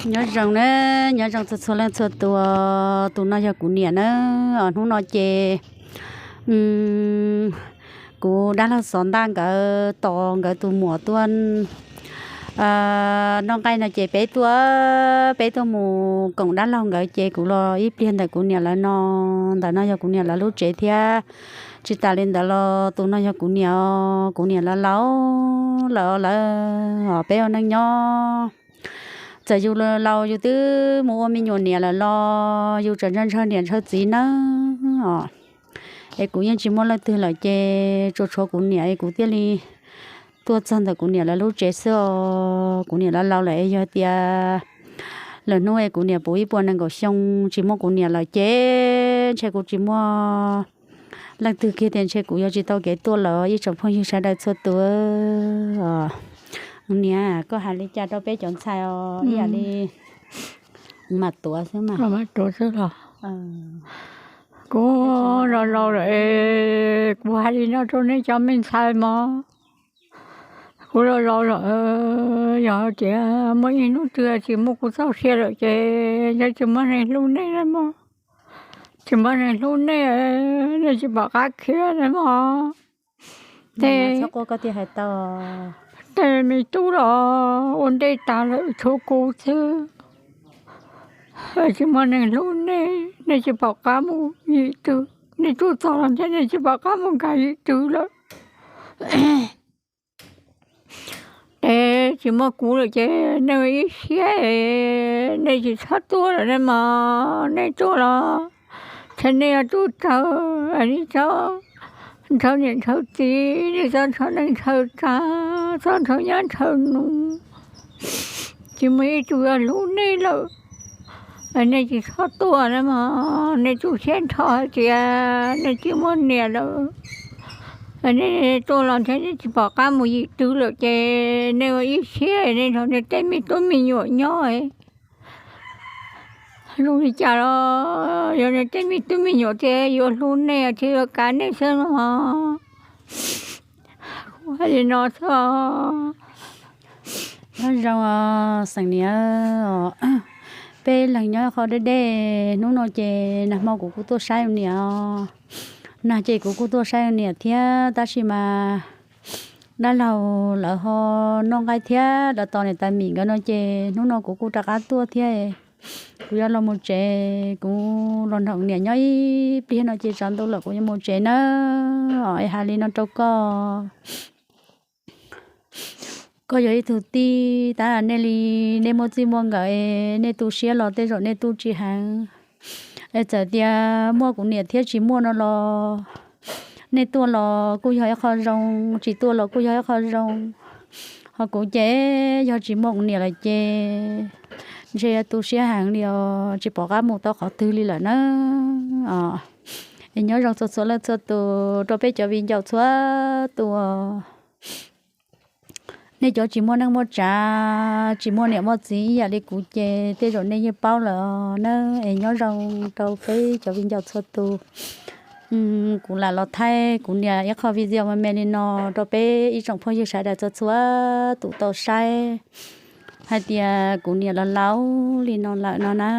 Nyob zoo na, nyob zoo txhua txhua leej txhua tus. Tus no yog kuv niam na. Hnub no ces kuv dab laug Xov Ntaj nkawd tos nkawd tus muam tuaj noj nqaij no ces peb tuaj, peb tuaj mus koom dab laug nkawd ces kuv los ib pliag ntawm kuv niam lawv no. Ntawm no yog kuv niam lawv lub tsev thiab. Tsis tas li ntawd los tus no yog kuv niam, kuv niam lawv laus lawm, lawv os, peb ua neej nyob. Txawm yus laus yus twb mus ua me nyuam niam lawm los yus tseem ntshaw ntshaw niam ntshaw txiv nawb os. Es kuv yeej tsis muaj leej twg lawm ces tsuas tshuav kuv niam es kuv thiaj li tuaj txog ntawm kuv niam lawv lub tsev xwb os. Kuv niam lawv laus lawm es yog tias lwm hnub es kuv niam puv ib puas nees nkaum xyoo tsis muaj kuv niam lawm ces ntshe kuv tsis muaj leej twg kiag tias ntshe kuv yuav tsis tau kev tuaj lawm ib tsoom phooj ywg sawv daws txhua tus. Niam, koj hais li cas rau peb cov ntxhais os, ib yam li mas tuav xwb mas. Tuav xwb los? Kuv los laus lawm, kuv hais li no rau nej cov me ntxhais mog. Kuv los laus lawm, yog hais tias muaj ib hnub twg tsis muaj kuv txoj sia lawm ces ntshe tsis muaj neeg hlub nej lawm mog. Tsis muaj neeg hlub nej, nej tsis pom qab khiav lawm mog. Tej, tej me tub los ua ntej tas lawm tshuav kuv xwb. Tsis muaj neeg hlub nej, nej tsis pom qab mus yim twg, nej tuaj txog los ntshe nej tsis pom qab mus nkaum yim twg lawm. Ces tsis muaj kuv lawm ces nej ua ib siab, nej tsis txhob tuaj lawm nej mog. Nej tuaj los ntshe nej yuav tuaj raug, nej txhob ntshaw niam ntshaw txiv, nej txhob ntshaw neej ntshaw tsav, txhob ntshaw nyab ntshaw nus. Tsis muaj ib tug yuav hlub nej lawm. Nej tsis txhob tuaj na mog, nej tu siab nrho hais tias nej tsis muaj niam lawm. Nej tuaj los ntshe nej tsis pom qab mus yim twg lawm ces nej ua ib siab nej nrog nej tej me tub me nyuam nyob. Zoo li cas los yog nej tej me tub me nyuam thiaj yuav hlub nej thiaj yuav kav nej xwb no. Kuv hais li no xwb. Nyob zoo xeem niam, peb leeg nyob qhov deb deb, hnub no ces nag hmo kuv kuj tuaj saib niam os. Nag ces kuv kuj tuaj saib niam thiab tab sis mas dab laug lawv ho noj nqaij thiab lawv tos niam tais Mim nkawd no ces hnub no kuv kuj rov qab tuaj thiab. Kuv yuav los mus tsev, kuv los nrog niam nyob ib pliag no ces tsaus ntuj lawm kuv yuav mus tsev nawb. Es hais li no rau koj, koj yog ib tug tij tab nej li, nej muaj txij muaj nkawm es nej tu siab los tej zaum nej tu tsis heev. Es txawm tias muaj kuv niam thiab tsis muaj no los nej tuaj los kuj yog ib qho zoo, tsis tuaj los kuj yog ib qho zoo. Ho kuv ces yog tsis muaj kuv niam lawm ces ntshe yuav tu siab heev li os, tsis pom qab mus tau qhov twg li lawm na. Es nyob zoo txhua txhua leej txhua tus rau peb cov viv ncaus txhua tus. Nej cov tsis muaj neej muaj tsav, tsis muaj niam muaj txiv ib yam li kuv ces tej zaum nej yeej paub lawm na. Es nyob zoo rau peb cov viv ncaus txhua tus. Kuv lam los thaij kuv niam ib qho video me me li no rau peb ib tsoom phooj ywg sawv daws txhua txhua tus tau saib hais tias kuv niam los laus li no lawm no na.